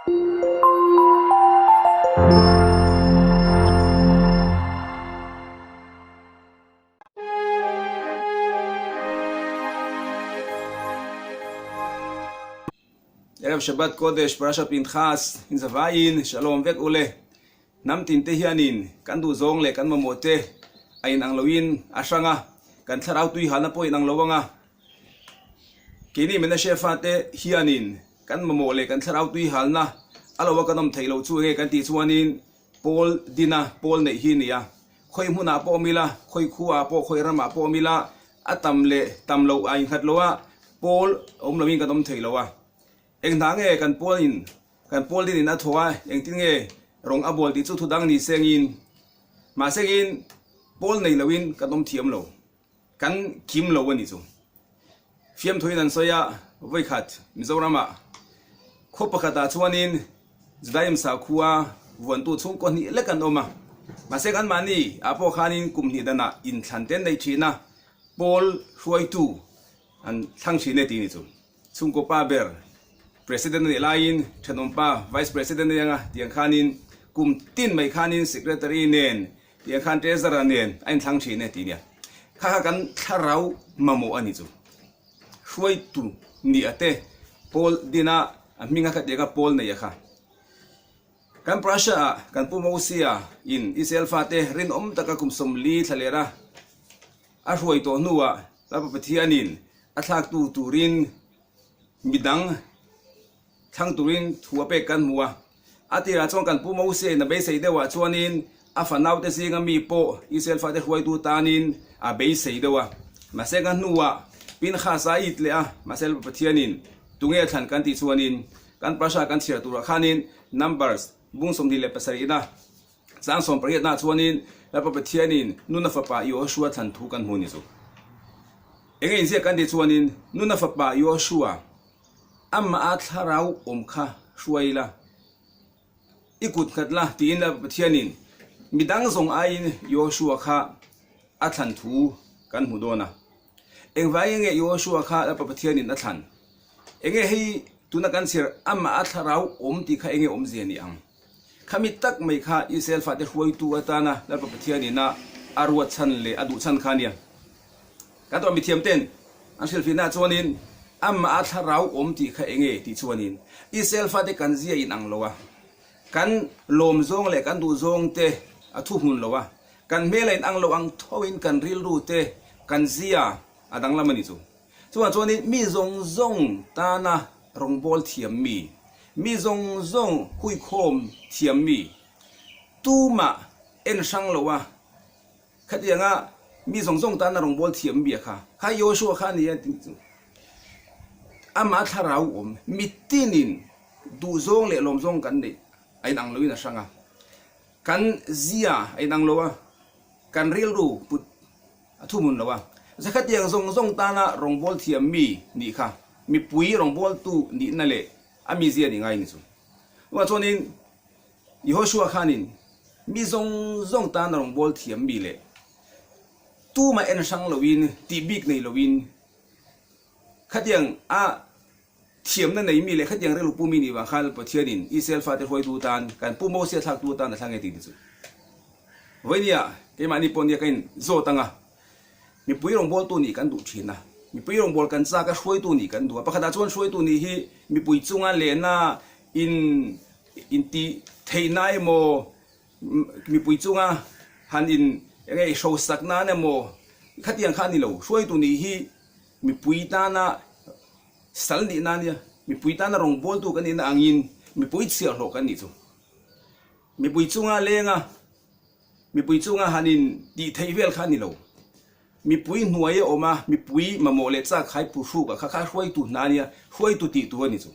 Erev Shabbat Kodesh Parashat Pinchas in zavaiin Shalom vek ule. Hnam tin te hianin kan duhzawng leh kan mamawh te a inang loin a hrang a, kan thlarau tui halna pawh inang lo ang a. Keini Menashe fate hianin kan mamawh leh kan thlarau tui halna a lo a kan awm theih loh chu enge kan tih chuanin Pawl dina pawl neih hi nia. Khawi hmunah pawh awm ila, khawi khuaah pawh, khawi ramah pawh awm ila, a tam leh tam loh a innghat lo a, pawl awm loin kan awm thei lo a. Eng hna nge kan pawlin kan pawl dinin a thaw a, engtin nge rawng a bawl tih chu thu dang ni sengin, mahsengin pawl nei loin kan awm thiam lo. Kan kim lo a ni chu. Fiamthuin an sawi a, vawikhat Mizoramah khaw pakhatah chuanin Judaim sakhua vuantu chhungkaw hnih lek an awm a. Mahse kan mahni ah pawh khanin kum hnih danah inthlan te an nei thin a, pawl hruaitu an thlang thin e tih a ni chu. Chhungkaw pa ber President a nih laiin thenawm pa Vice President a ni ang a, tiang khanin kum tin mai khanin Secretary nen Tiang khan Treasurer nen a inthlang thin e tih nia. Kha kha kan thlarau mamawh a ni chu. Hruaitu nia te pawl dina a hminga kha tianga pawl nei a kha. Kan Prussia ah kan Pu Mosia in Israel fate rinawm taka kum 40 thla lera a hruai tawh hnuah Lalpa Pathianin a thlaktu turin midang Thlang turin thu a pek kan hmu a. A tirah chuan kan Pu Moses a beisei deuhah chuanin a fanaute zinga mi pawh Israel fate hruaitu tanin a beisei deuh a. Mahse ka hnuah Pinchas a it leh a, mahse Lalpa Pathianin tunge a thlan kan tih chuanin kan Pasha kan chhiar turah khanin Numbers bung 27 na chang 18 nah chuanin Lalpa Pathianin Nuna fapa Joshua thlan thu kan hmu ni chu. Enge inziak kan tih chuanin Nuna fapa Joshua Amah a thlarau awm kha hruai la, i kut nghat la tiin Lalpa Pathianin midang zawng aiin Joshua kha a thlan thu kan hmu dawn a. Engvangin nge Joshua kha Lalpa Pathianin a thlan? Enge hei tuna kan chhiar amah a thlarau awm tih kha enge awmzia ni ang? Khami tak mai kha Israel fate hruaitu atana Lalpa Pathianin a a ruat chhan leh a duh chhan kha a nia. Kan tuah mithiam ten an hrilhfihna ah chuanin amah a thlarau awm tih kha enge tih chuanin Israel fate kan zia in ang lo a, kan lawm zawng leh kan duh zawng te a thu hmun lo a, kan hmel a in ang lo ang tho in kan rilru te kan zia a danglam a ni chu. Chuvang chuanin mi zawng zawng tana rawngbâwl thiam mi, mi zawng zawng huikhawm thiam mi, tumah en hrang lo a, Khatianga mi zawng zawng tana rawngbâwl thiam bia kha, kha Joshua kha a ni a tih chu. Amah thlarau awm, mitinin duhzawng leh lawmzawng kan neih a inang loin a hrang a. Kan zia a inang lo a, kan rilru put a thuhmun lo a. Zakhatiang zawng zawng tana rawngbâwl thiam mi nih kha mipui rawngbâwltu nihna leh a mizia ni ngai ni chu. Chuvang chuanin Yehoshua khanin mi zawng zawng tan a rawngbâwl thiam mi leh tumah en hrang loin, tih bik nei loin, khatiang a thiamna nei mi leh khatiang rilru pu mi nih vang khan Pathianin Israel fate hruaitu tan, kan Pu Mosia thlaktu tan a thlang e tih te chu. Vawinia keimahni pawh nia ka in zawt ang a, mipui rawngbâwltu nih kan duh thin a, mipui rawngbâwl kan chak a, hruaitu nih kan duh a, pakhatah chuan hruaitu nih hi mipui chunga lehna in Intih theihna emaw, mipui chunga han in eng nge hrosak nan emaw khatiang kha a ni lo. Hruaitu nih hi mipui tana sal nihna a nia, mipui tana rawngbawltu kan nihna angin mipui chhiahhlawh kan nih chu. Mipui chunga lenga, mipui chunga han in tih theih vel kha a ni lo. Mipui hnuai a awm a, mipui mamawh leh chak khai phuhruk ah kha kha hruaitu hna a nia, hruaitu tih tur a ni chu.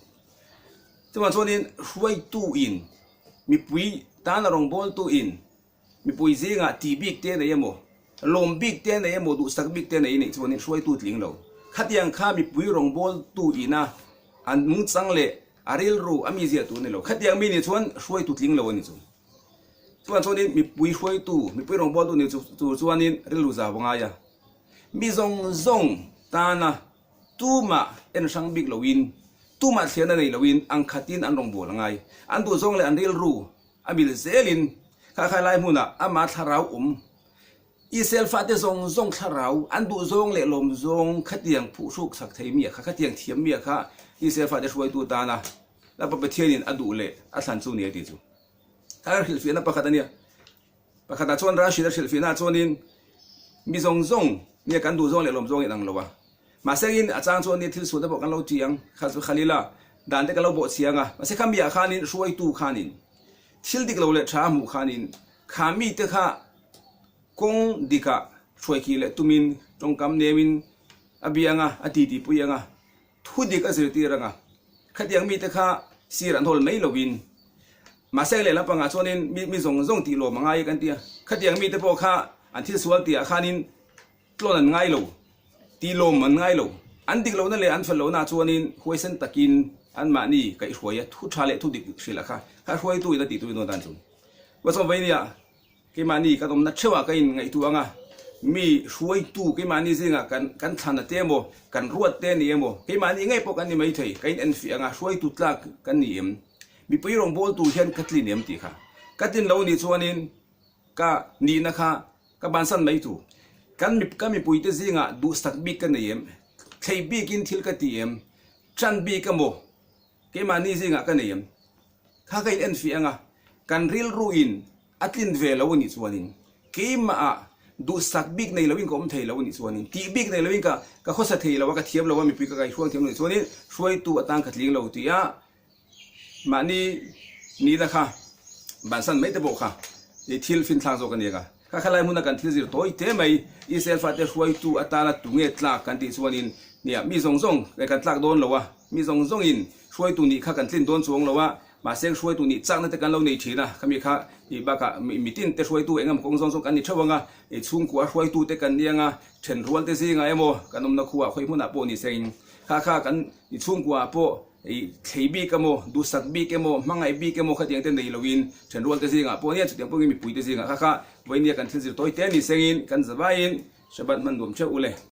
Chuvang chuanin hruaitu in, mipui tana rawngbawltu in, mipui zingah tih bik te nei emaw, lawm bik te nei emaw, duhsak bik te nei neih chuanin hruaitu tling lo. Khatiang kha mipui rawngbawltu ina a nungchang leh a rilru a mizia tur a ni lo. Khatiang mi nih chuan hruaitu tling lo a ni chu. Chuvang chuanin mipui hruaitu, mipui rawngbawltu nih tur chuanin rilru zau a ngai a. Mi zawng zawng tana tumah en hrang bik loin. Tumah thliahna nei loin ang khatin an rawngbâwl a ngai. An duhzawng leh an rilru a mil zelin kha kha lai hmunah ama thlarau awm Israel fate zawng zawng thlarau an duhzawng leh lawmzawng khatiang phuhruk sak thei mi a kha, khatiang thiam mi a kha Israel fate hruaitu tana Lapa Pathianin a duh leh a thlan chu ni a ti chu. Kha ka hrilhfiahna pakhat a nia. Pakhatah chuan Rashid a hrilhfiahnaah chuanin mi zawng zawng nia kan duhzawng leh lawmzawng in ang lo a. Mahse in a chang chuan nia thil sual te pawh kan lo ti ang kha chu Khalila dan te kan lo bawh chiang a. Mahse kha miah khanin hruaitu khanin thil dik lo leh tha a hmuh khanin kha mite kha kawng dikah hruaikir leh tumin tawngkam nemin a bia ang a, a titi pui ang a. Thu dik a zirtir anga khatiang mite kha sir an hawl mai loin mahse lehlam pangah chuanin mi mi zawng zawng tih lawm a ngai kan ti a, khatiang mite pawh kha an thil sual tihah khanin tlawn an ngai lo, tih lawm an ngai lo. An dik lohna leh an fel lohnaah chuanin huaisen takin anmahni kaihhruai a thu tha leh thu dik hrilh a kha kha hruaitu in a tih turin dawn dan chu. Chuan Vainia Keimahni kan awmna theuhah ka inngaihtuah ang a, mi hruaitu keimahni zingah kan kan thlan a te emaw, kan ruat te a ni emaw, keimahni ngei pawh kan ni maithei, ka inenfiah ang a, hruaitu tlak kan ni em? Mipui rawngbâwl tur hian ka tlin em tih kha. Ka tlin lo nih chuanin ka nihna kha ka bansan mai tur. Kan mi ka mipuite zingah duhsak bik ka nei em? Thlei bikin thil ka ti em? Ṭan bik emaw keimahni zingah ka nei em? Kha ka inenfiah ang a, kan rilruin A tlin ve lo a nih chuanin keimahah duhsak bik nei loin ka awm thei lo a nih chuanin tih bik nei loin ka ka khawsa thei lo a, ka thiam lo a, mipui ka kaihruang thiam lo a nih chuanin hruaitu atan ka tling lo tih a mahni nihna kha bansan mai te pawh kha i thil finthlak zawk a ni a. Kha khalai hmuna kan thil zir tawi te mai Israel fate hruaitu atana tunge tlak kan tih chuanin nia mi zawng zawng kan tlak dawn lo a, mi zawng zawngin hruaitu nih kha kan tlin dawn chuang lo a, Mahse hruaitu nih chakna te kan lo nei thin a, khami kha ih bakah mitin te hruaitu eng emaw kawng zawng zawng kan ni theuh ang a, ih chhungkua hruaitu te kan ni ang a, thenrual te zingah emaw kan awmna khuaah khawi hmunah pawh ni seng kha kha kan ih chhungkuaah pawh ih thlei bik emaw, duhsak bik emaw, hmangaih bik emaw khatiang te nei loin thenrual te zingah pawh nia chutiang pawhin mipui te zingah kha kha vawinia kan thil zir tawi te ni sengin kan zavaiin Shabbat hman nuam theuh u le.